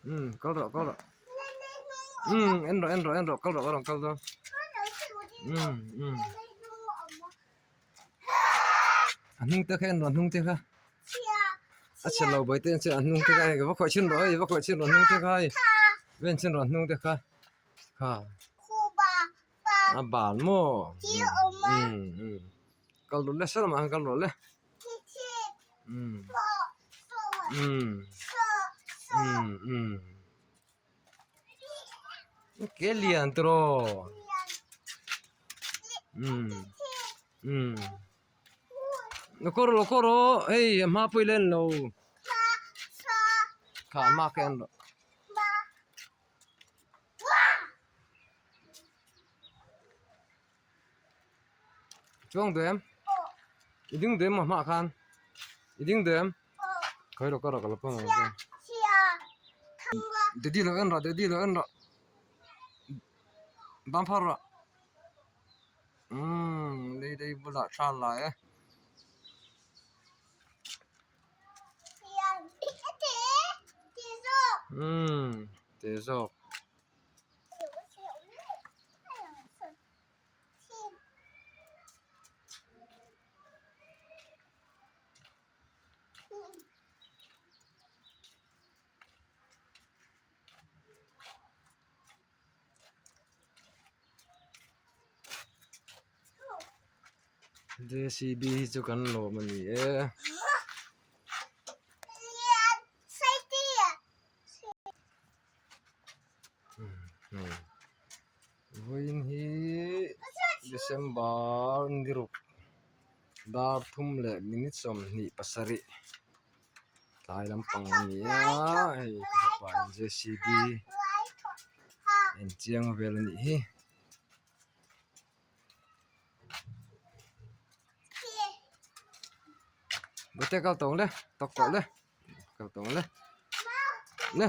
Umm kal rawh kal rawh umm en rawh en rawh en rawh kal rawh ka rawn kal dawn umm umm a hnung te kha en rawh a hnung te kha a chhe lo bawihte a hnung te kha hei va khawih chhin rawh hei va khawih chhin rawh a hnung te kha hei va en chhin rawh a hnung te kha kha a ban maw umm umm kal rawh le saw lamah khan kal rawh le umm umm umm umm ke lian tawh umm umm lo kawr lo kawr aw hei a hma pawh i la en lo kha a hma kha en rawh. Chuang duh em? I ding duh em maw hmaah khan? I ding duh em? Khawi rawh ka rawh ka la pawm ang che. Daddy lo en rawh daddy lo en rawh. Bang phar rawh. Umm lei lei bulah thla lai e. Umm te zawk. J_c_b hi chu kan lawm a ni e. Vawiin hi December ni ruk dar thum leh minute 27 tlai lampang a ni a hei ka fapa in J_c_b enchiang vel a nih hi. Bute kal tawng le tawk tawh le kal tawng le.